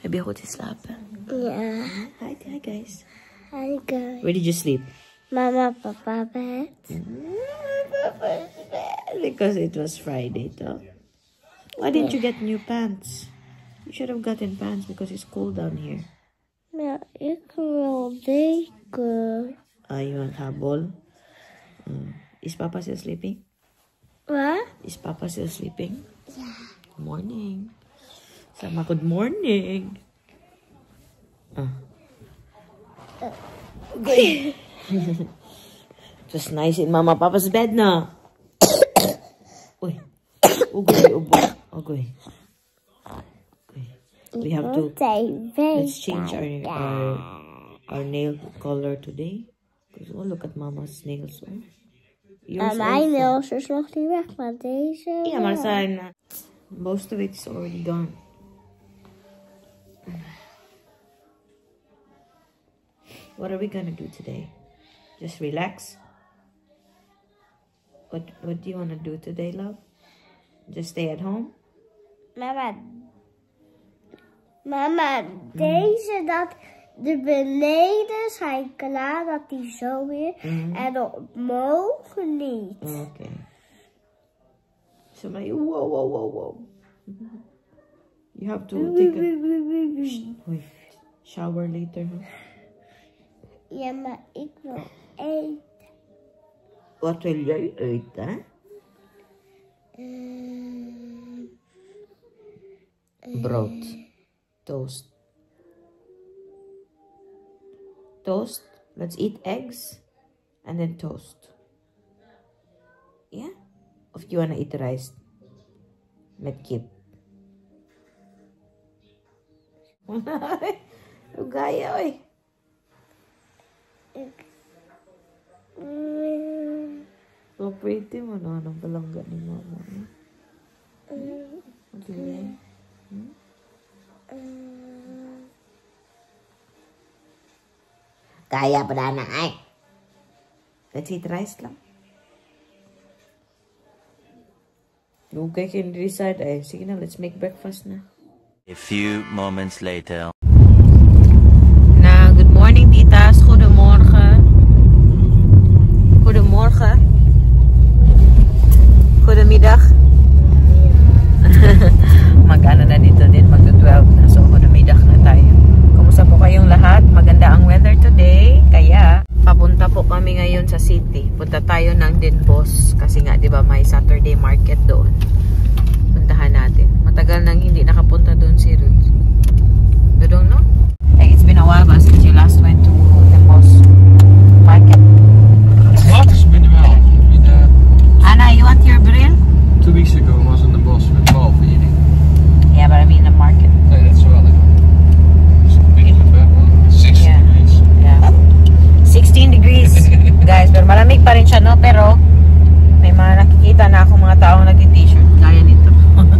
Heb je goed geslapen? Ja. Hi guys. Hi guys. Where did you sleep? Mama, papa, bed. Papa's bed. Because it was Friday, though. Why didn't you get new pants? You should have gotten pants because it's cold down here. Ja, ik wil deken. You want habol? Is Papa still sleeping? Wat? Is Papa still sleeping? Ja. Good morning. Sama, good morning. Okay. It was nice in Mama Papa's bed na. Uy. Ugoy, ugoy. We have to, let's change our nail color today. Oh, look at Mama's nails. Mijn nails is nog niet weg, maar deze... Ja, maar zijn, most of it is already gone. What are we gonna do today? Just relax? What do you want to do today, love? Just stay at home? Mama, deze, dat de beneden zijn klaar, dat die zo weer. En omhoog niet. Okay. So, whoa. You have to take a shower later, huh? Ja, maar ik wil eten. Wat wil jij eten? Brood. Toast. Toast. Let's eat eggs and then toast. Yeah? Of you wanna eat rice? Met kip. Hoe ga je, oi? So pretty mo na. Anong palangga ni Mama? Okay. Kaya pa na ay. Let's eat rice lang. Okay, can decide ay. Sige na, let's make breakfast na. A few moments later. Good morning, titas. Goedemorgen. Goedemorgen. Goedemiddag. Mag-ano na dito din, mag-12 na. So, goedemiddag na tayo. Kumusta po kayong lahat? Maganda ang weather today. Kaya, papunta po kami ngayon sa city. Punta tayo ng Denbos. Kasi nga, di ba, may Saturday market doon. Puntahan natin. Matagal nang hindi nakapunta doon si Ruth. Dudong, no? Like, it's been a while ba since you last went to Denbos market? What? It's been a while. Anna, you want your grill? 2 weeks ago I was in the bos with Paul for eating. Yeah, but I mean the market. Nee, that's well. It's a big bit, 16 degrees. Yeah. 16 degrees. Guys, pero malamig pa rin siya, no? Pero may mga nakikita na akong mga taong nag-t-shirt. Gaya nito.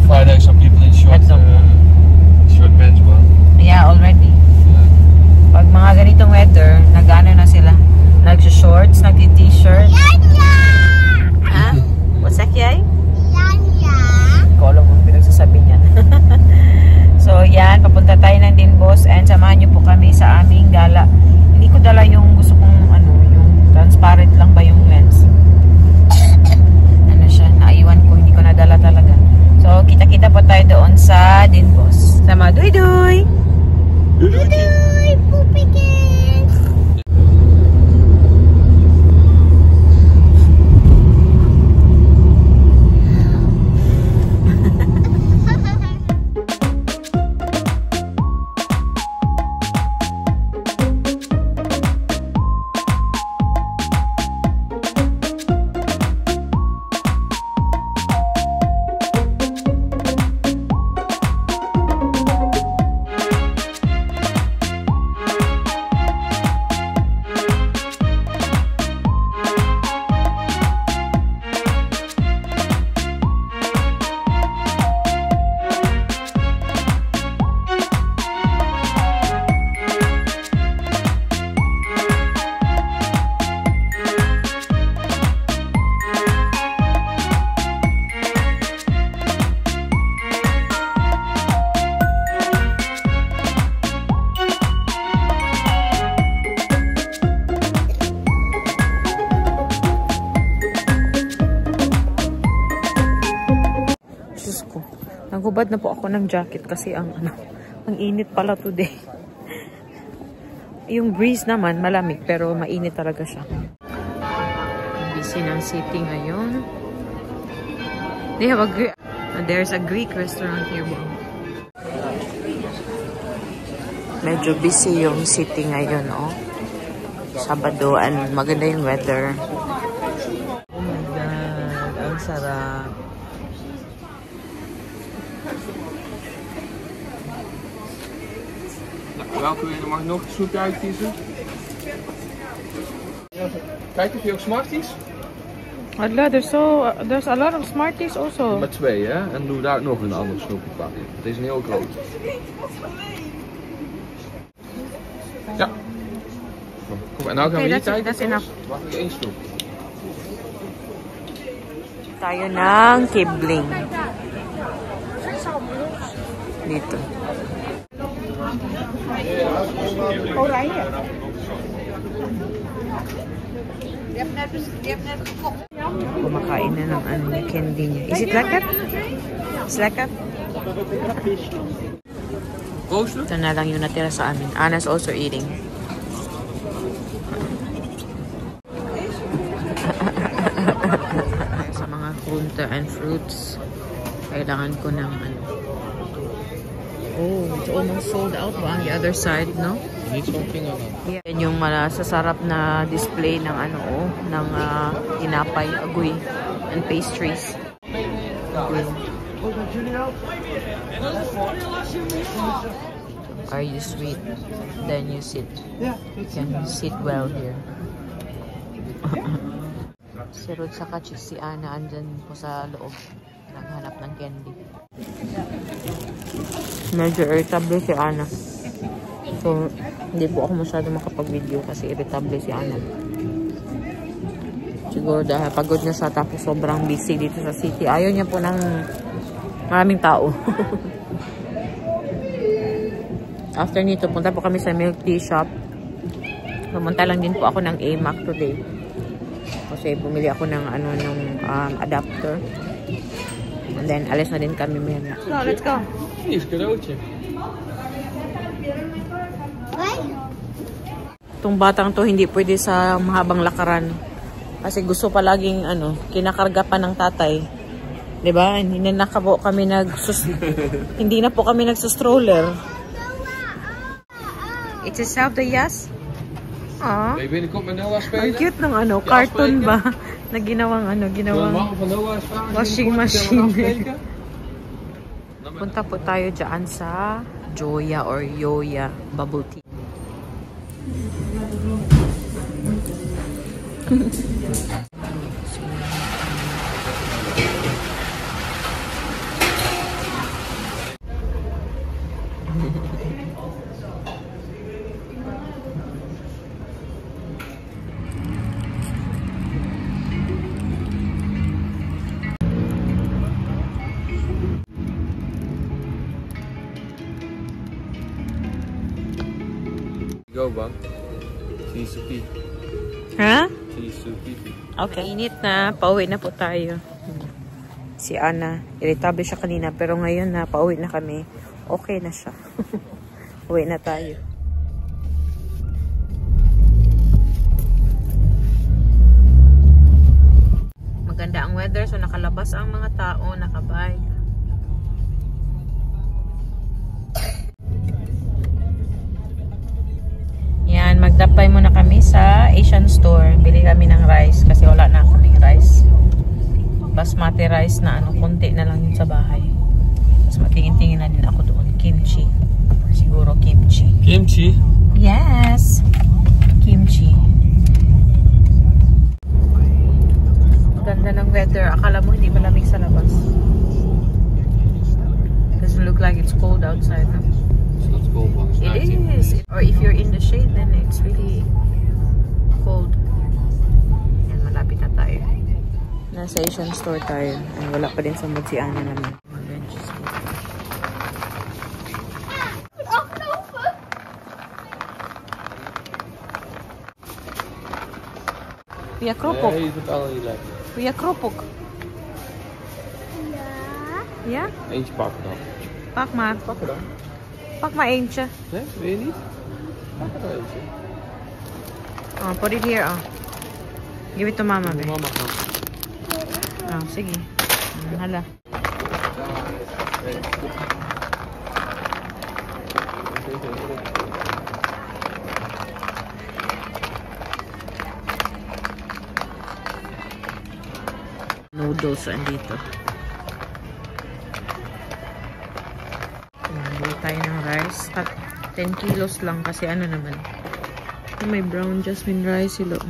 Friday, some people in short pants, well. Yeah, already. Yeah. Pag mga ganito Naghubad na po ako ng jacket kasi ang init pala today. Yung breeze naman malamig pero mainit talaga siya. Busy ng city ngayon. They have there's a Greek restaurant here. Medyo busy yung city ngayon, oh. Sabado, and maganda yung weather. Oh my God, ang sarap. Welke wil je? Mag ik nog een snoepje uitkiezen? Kijk, heb je ook Smarties? Adla, there's a lot of Smarties also. Met 2, hè? En doe daar nog een ander snoepje pakken. Deze is een heel groot. Ja. Kom, en nou gaan we hier kijken. That's enough. Mag ik 1 snoep? Tayo ng kibling. Dito. Kumakain na ng candy niya. Is it lekker? Is lekker? Ito na lang yung natira sa amin. Anna's also eating. Sa mga fruta and fruits, kailangan ko ng Oh, it's almost sold out ba on the other side, no? Niet zo'n vinger dan. Yeah. Yan yung masasarap na display ng ng tinapay, agoy, and pastries. Agoy. Are you sweet? Then you sit. You can sit well here. Si Rod saka si Anna andyan po sa loob. Naghanap ng candy. Medyo irritable si Anna. So, hindi po ako masyado makapag-video kasi irritable si Anna. Siguro dahil pagod na siya tapos sobrang busy dito sa city. Ayaw niya po ng maraming tao. After nito, punta po kami sa milk tea shop. Pumunta lang din po ako ng AMAC today. Kasi bumili ako ng adapter. And then, alis na din kami muna. So, let's go. Hier is een cadeautje. Itong batang to hindi pwede sa mahabang lakaran. Kasi gusto palaging kinakarga pa ng tatay. 'Di ba? Hindi na po kami hindi na po kami nagsustroller. It's a self the yes. Ah. Ben je binnenkort met Noah spelen? Ang cute ng cartoon ba? Na ginawang washing machine. Punta po tayo dyan sa Joya or Yoya bubble tea. Go bang. Sisuki. Ha? Sisuki. Okay, init na. Pauwi na po tayo. Si Anna, irritable siya kanina pero ngayon na pauwi na kami. Okay na siya. Uwi na tayo. Maganda ang weather so nakalabas ang mga tao, nakabike. Yan, magdapay muna kami sa Asian store. Bili kami ng rice kasi wala na kaming rice. Basmati rice na konti na lang yun sa bahay. Tapos matingin-tingin na din ako doon. Kimchi. Siguro kimchi. Kimchi? Yes! Kimchi. Ganda ng weather. Akala mo hindi malamig sa labas. Doesn't look like it's cold outside. No? It is. Or if you're in the shade, then it's really cold. Yan, malapit na tayo. Nasa Asian store tayo. And wala pa din sa mood si Anna naman. Kuya Kropok. Nee, je doet al niet lekker. Kuya Kropok. Ja. Ja? Eentje pakken dan. Pak maar. Pakken dan. Pak maar eentje. Nee, wil je niet? Pak er wel eentje. Oh, put it here. Oh. Give it to mama, babe. Mama gaan. Oh, sige. Hala. Noodles andito. Bili tayo ng rice. 10 kilos lang kasi ano naman. May brown jasmine rice sila.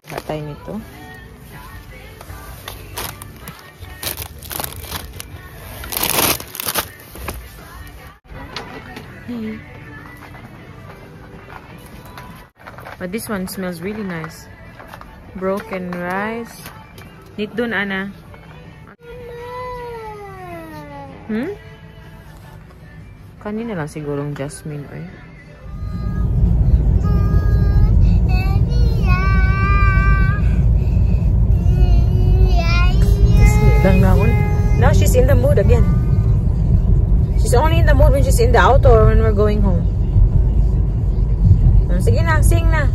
Bili tayo nito. Hey. But this one smells really nice. Broken rice. Nit dun, Ana. Kanina lang sigurong jasmine, oy. Lang na, oy. Now she's in the mood again. She's only in the mood when she's in the auto or when we're going home. Sige na, sing na.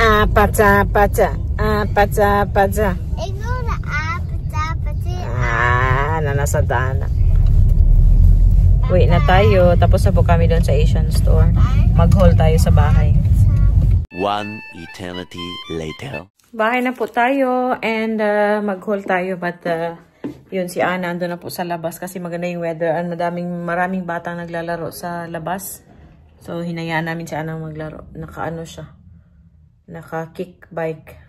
Apata, apata. Apata, apata. Ik wil de apata. Nasa daan. Uwi na tayo. Tapos na po kami doon sa Asian store. Mag-haul tayo sa bahay. One eternity later. Bahay na po tayo and mag-haul tayo. But yun, si Ana ando na po sa labas kasi maganda yung weather. Maraming batang naglalaro sa labas. So, hinayaan namin si Ana maglaro. Naka-ano siya. Naka-kick bike.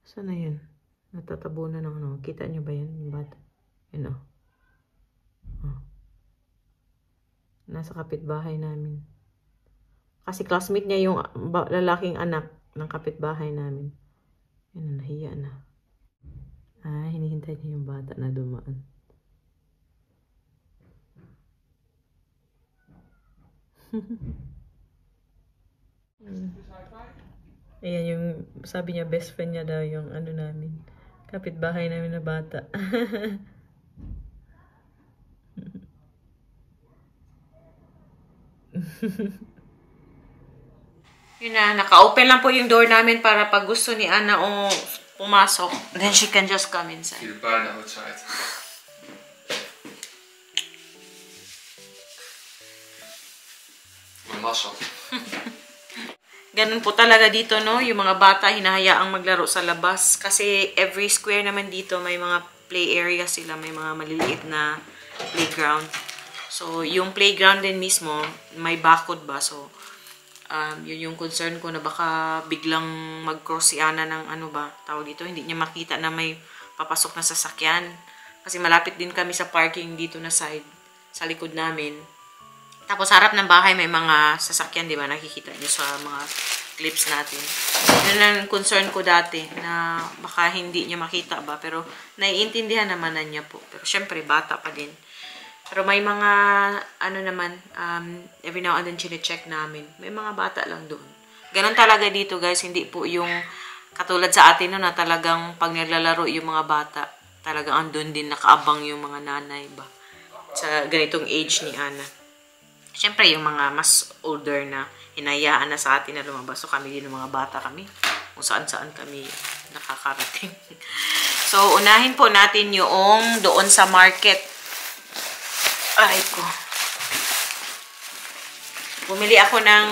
Saan na yun? Natatabunan ng ano. Kita nyo ba yan? Yung bata? Yun o. Oh. Nasa kapitbahay namin. Kasi classmate niya yung lalaking anak ng kapitbahay namin. Yun, nahiya na. Hinihintay niya yung bata na dumaan. Ayan yung, sabi niya best friend niya daw yung ano namin. Kapitbahay namin na bata. Yun na, naka-open lang po yung door namin para pag gusto ni Ana o pumasok, then she can just come inside. You're bijna outside. Massa. Ganun po talaga dito, no? Yung mga bata hinahayaang maglaro sa labas. Kasi every square naman dito may mga play area sila. May mga maliliit na playground. So, yung playground din mismo, may bakod ba? So, yun yung concern ko na baka biglang mag-cross si Ana ng ano ba, tawag dito. Hindi niya makita na may papasok na sasakyan. Kasi malapit din kami sa parking dito na side, sa likod namin. Tapos harap ng bahay may mga sasakyan, di ba? Nakikita niyo sa mga clips natin. Yun ang concern ko dati na baka hindi niya makita ba. Pero naiintindihan naman na niya po. Pero syempre, bata pa din. Pero may mga, ano naman, every now and then chine-check namin. May mga bata lang doon. Ganon talaga dito guys. Hindi po yung katulad sa atin no, na talagang pag naglalaro yung mga bata, talagang andun din nakaabang yung mga nanay ba. Sa ganitong age ni Ana. Siyempre, yung mga mas older na hinayaan na sa atin na lumabas. So, kami din ng mga bata kami. Kung saan-saan kami nakakarating. So, unahin po natin yung doon sa market. Ay ko. Bumili ako ng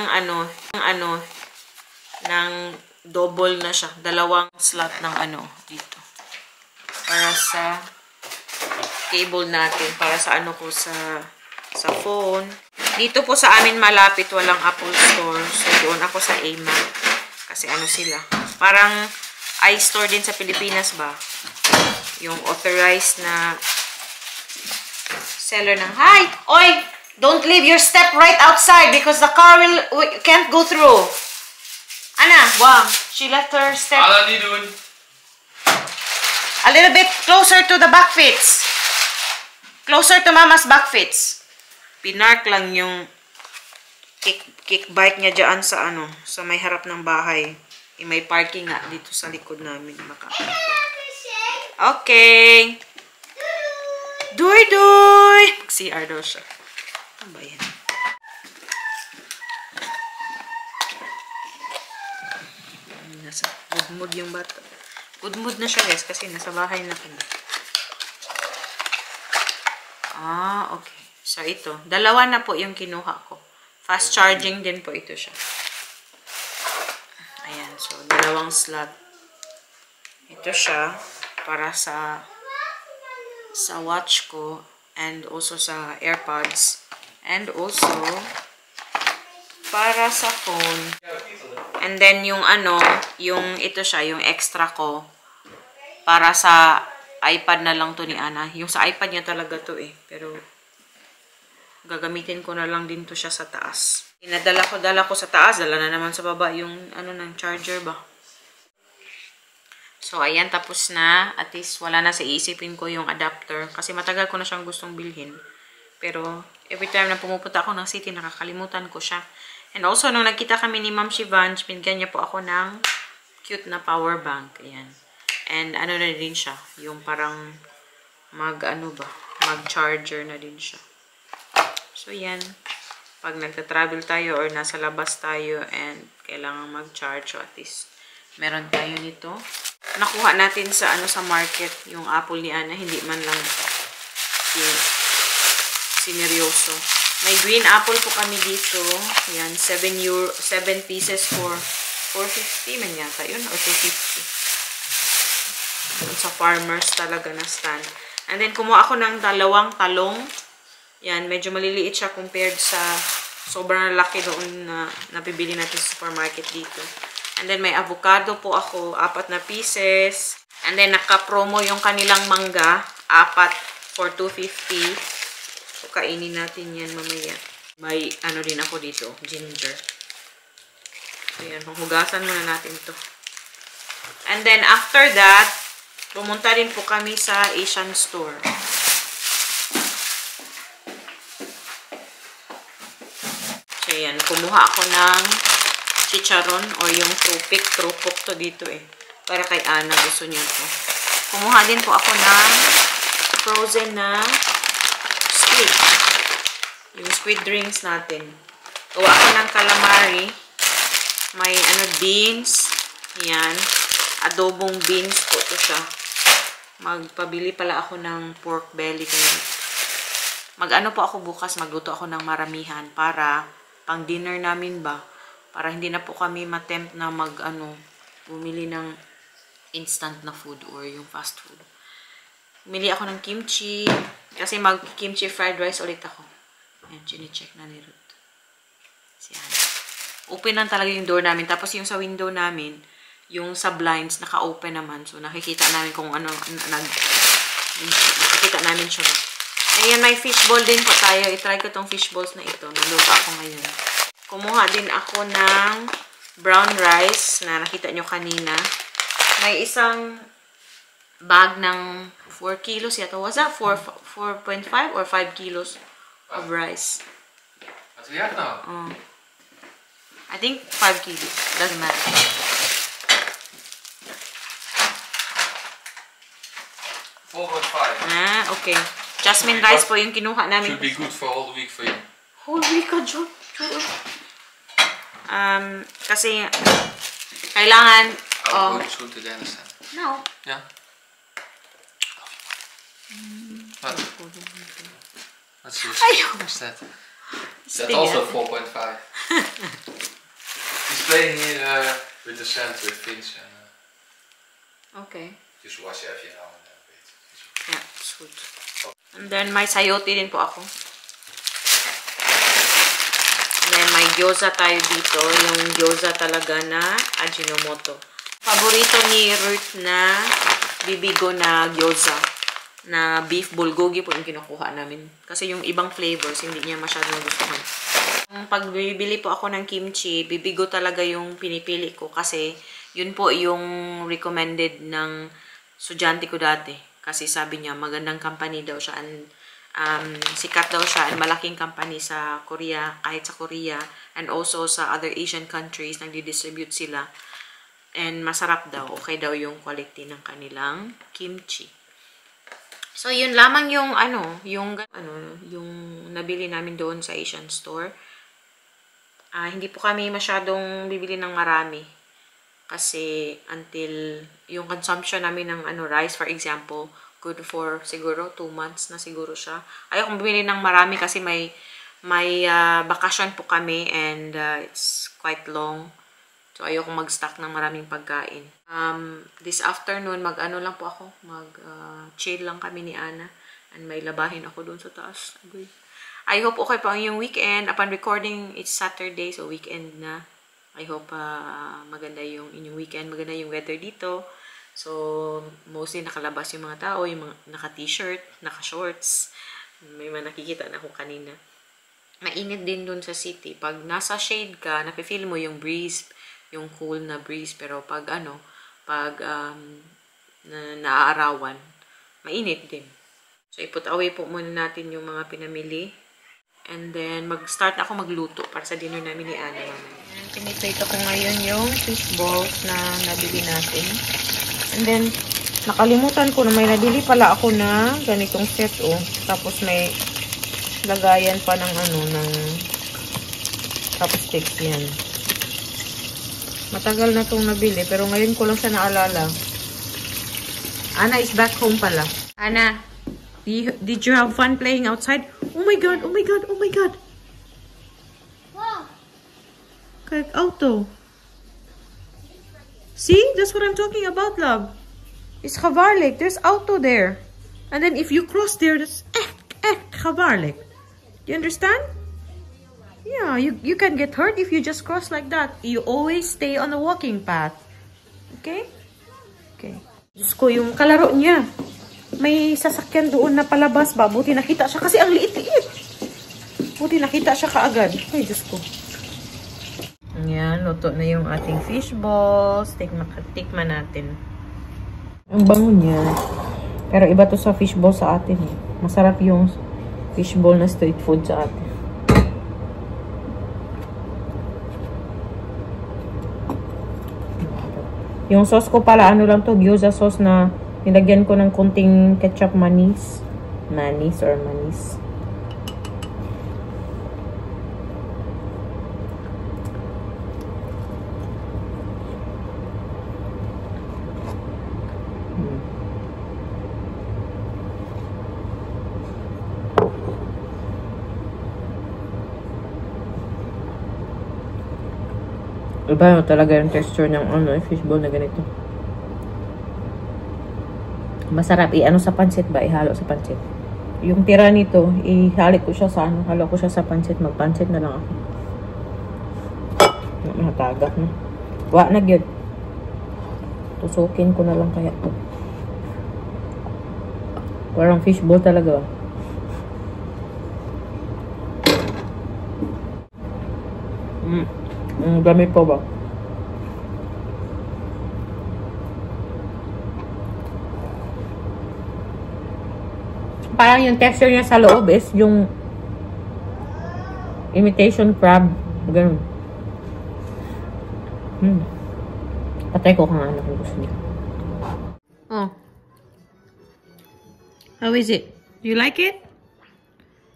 ng double na siya. 2 slot ng dito. Para sa cable natin. Para sa ko sa phone. Dito po sa amin malapit, walang Apple Store. So, doon ako sa AMAC. Kasi sila. Parang iStore din sa Pilipinas ba? Yung authorized na seller ng, hi! Oy! Don't leave your step right outside because the car can't go through. Ana, wow. She left her step. Ala, niet doen. A little bit closer to the back fits. Closer to Mama's back fits. Pinark lang yung kick bike niya dyan sa sa may harap ng bahay. May parking nga dito sa likod namin. Baka. Okay. Doy! Mag-CR daw siya. Ano ba yan? Nasa good mood yung bata. Good mood na siya guys kasi nasa bahay na kami. Okay. So ito. Dalawa na po yung kinuha ko. Fast charging din po ito siya. Ayan. So, dalawang slot. Ito siya para sa watch ko and also sa AirPods and also para sa phone. And then yung yung ito siya, yung extra ko para sa iPad na lang to ni Ana. Yung sa iPad niya talaga to pero gagamitin ko na lang din to siya sa taas. Dala ko sa taas, dala na naman sa baba yung ng charger ba. So, ayan, tapos na. At least, wala na sa isipin ko yung adapter. Kasi matagal ko na siyang gustong bilhin. Pero, every time na pumupunta ako ng city, nakakalimutan ko siya. And also, nung nagkita kami ni Ma'am Shivanj, binigyan niya po ako ng cute na power bank. Ayan. And, na din siya. Yung parang mag-charger na din siya. So, yan. Pag nagta-travel tayo or nasa labas tayo and kailangan mag-charge, so at least, meron tayo nito. Nakuha natin sa sa market yung apple ni Ana, hindi man lang sineryoso. May green apple po kami dito. Yan, 7 pieces for 450 man yata yun or 250. Sa farmers talaga na stand. And then kumuha ako ng dalawang talong. Yan, medyo maliliit siya compared sa sobrang laki doon na nabibili natin sa supermarket dito. And then, may avocado po ako, 4 na pieces. And then, naka-promo yung kanilang mangga, 4 for 250. So, kainin natin yan mamaya. May, din ako dito, ginger. So, yan, hugasan muna natin to. And then, after that, pumunta rin po kami sa Asian store. So, yan, kumuha ako ng chicharon or yung trupok to dito para kay Ana, gusto niya to. Kumuha din po ako ng frozen na squid. Yung squid drinks natin. Gawa ako ng calamari. May beans. Yan. Adobong beans po to siya. Magpabili pala ako ng pork belly. Po ako bukas. Magluto ako ng maramihan para pang dinner namin ba. Para hindi na po kami matempt na bumili ng instant na food or yung fast food. Bumili ako ng kimchi. Kasi mag-kimchi fried rice ulit ako. Ayan, chine-check na ni Ruth. Siyan. Open lang talaga yung door namin. Tapos yung sa window namin, yung sa blinds, naka-open naman. So, nakikita namin kung nakikita namin siya ba. Ayan, may fishball din po tayo. I-try ko tong fishballs na ito. Naluto ako ngayon. Kumuha din ako ng brown rice na nakita nyo kanina. May isang bag ng 4 kilos yata. Was that 4.5 or 5 kilos of rice? What do we have now? I think 5 kilos. Doesn't matter. Okay. Jasmine rice po yung kinuha namin. Should be good for all the week for you. Whole week ka, John? Kasi kailangan I'll go to school today, understand? No. Yeah. What? What's this? What's that? That's also 4.5. He's playing here with the sand with Finch. Okay. Just wash it even now and then. Yeah, it's good. And then may sayote din po ako. Then, may gyoza tayo dito. Yung gyoza talaga na Ajinomoto. Paborito ni Ruth na bibigo na gyoza. Na beef bulgogi po yung kinukuha namin. Kasi yung ibang flavors, hindi niya masyadong gustuhan. Pag bibili po ako ng kimchi, bibigo talaga yung pinipili ko. Kasi, yun po yung recommended ng estudyante ko dati. Kasi sabi niya, magandang company daw siya. Sikat daw siya and malaking company sa Korea, kahit sa Korea and also sa other Asian countries, nagdi-distribute sila. And masarap daw. Okay daw yung quality ng kanilang kimchi. So, yun lamang yung yung nabili namin doon sa Asian store. Hindi po kami masyadong bibili ng marami. Kasi until yung consumption namin ng rice, for example, good for siguro 2 months na siguro siya. Ayokong bumili ng marami kasi may bakasyon po kami and it's quite long. So, ayokong mag-stock ng maraming pagkain. This afternoon, lang po ako. Chill lang kami ni Ana. And may labahin ako doon sa taas. I hope okay pa yung weekend. Upon recording, it's Saturday. So, weekend na. I hope maganda yung inyong weekend. Maganda yung weather dito. So, mostly nakalabas yung mga tao. Yung mga naka-t-shirt, naka-shorts. May mga nakikita na ako kanina. Mainit din doon sa city. Pag nasa shade ka, napifeel mo yung breeze, yung cool na breeze, pero pag naaarawan, mainit din. So, i-put away po muna natin yung mga pinamili. And then, mag-start ako magluto para sa dinner namin ni Ana. Piniplate ko ngayon yung fish balls na nabili natin. And then, nakalimutan ko na may nabili pala ako na ganitong set, Tapos may lagayan pa ng chopstick yan. Matagal na itong nabili, pero ngayon ko lang siya naalala. Ana is back home pala. Ana, did you have fun playing outside? Oh my God, oh my God, oh my God. Wow. Kijk, auto. See? That's what I'm talking about, love. It's gevaarlijk. There's auto there. And then if you cross there, that's echt gevaarlijk. Do you understand? Yeah, you can get hurt if you just cross like that. You always stay on the walking path. Okay? Okay. Diyos ko, yung kalaro niya. May sasakyan doon na palabas ba? Buti nakita siya kasi ang liit-liit. Buti nakita siya kaagad. Ay, Diyos ko. Ayan, luto na yung ating fish balls. Tikman natin. Ang bango niya. Pero iba to sa fish ball sa atin eh. Masarap yung fish ball na street food sa atin. Yung sauce ko pala, lang to, gyoza sauce na nilagyan ko ng konting ketchup manis. Manis. Iba talaga yung texture ng fishball na ganito. Masarap sa pansit ba? Ihalo sa pansit. Yung tira nito, ihalit ko siya sa halo ko siya sa pansit. Magpansit na lang ako. Natagak na. Wa na gyud. Tusukin ko na lang kaya to. Parang fishball talaga. Dami po ba? Parang yung texture niya sa loob is yung imitation crab. Ganun. Patay ko kung ano kung gusto niya. Oh. How is it? Do you like it?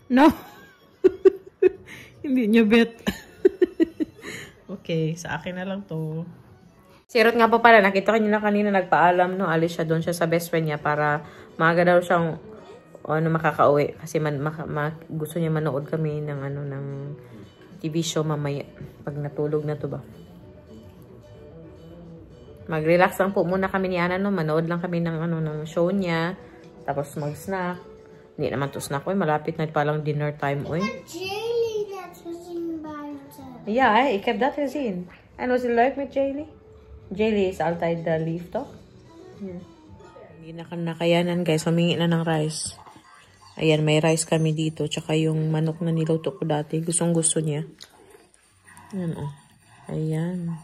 No? Hindi niya bet. Okay, sa akin na lang to. Si Ruth nga po pala, nakita ko niya na kanina nagpaalam, no? Alis siya doon siya sa best friend niya para maaga daw siyang makakauwi. Kasi gusto niya manood kami ng ng TV show mamaya. Pag natulog na to ba. Mag-relax lang po muna kami ni Ana, no? Manood lang kami ng ng show niya. Tapos mag-snack. Hindi naman to snack, malapit na palang dinner time, Yeah, I kept that as in. And was it like with Jaylee? Jaylee is outside the leaf to. Yeah. Hindi na nakayanan guys. Humingi na ng rice. Ayan, may rice kami dito. Tsaka yung manok na niluto ko dati. Gustong gusto niya. Ayan o. Ayan.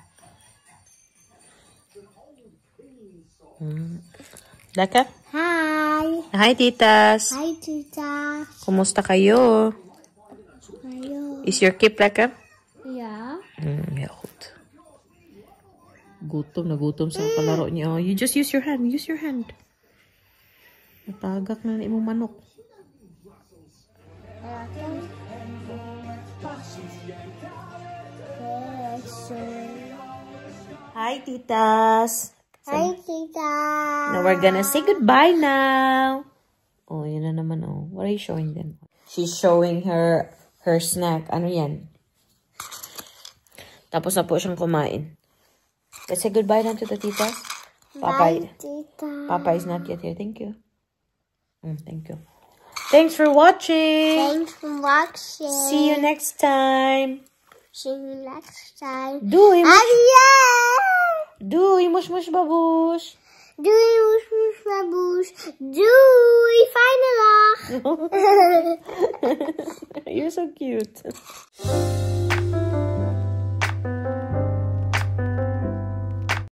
Daka? Hi. Hi, titas. Hi, tita. Kumusta kayo? Ayo. Is your kip lekker? Ja. Heel goed. Nagutom sa kalaro niya. Oh, you just use your hand. Use your hand. Natagak na imong manok. Hi, titas. Hi, Tita. Now we're gonna say goodbye now. Oh, yun na naman. Oh, what are you showing them? She's showing her snack. Ano yan? Tapos na po siyang kumain. Let's say goodbye now to the titas. Bye, Tita. Papa is not yet here. Thank you. Thank you. Thanks for watching. Thanks for watching. See you next time. See you next time. Doei, Adieu. doei, mush babush. Doei, woes, baboes. Doei, fijne dag. You're so cute.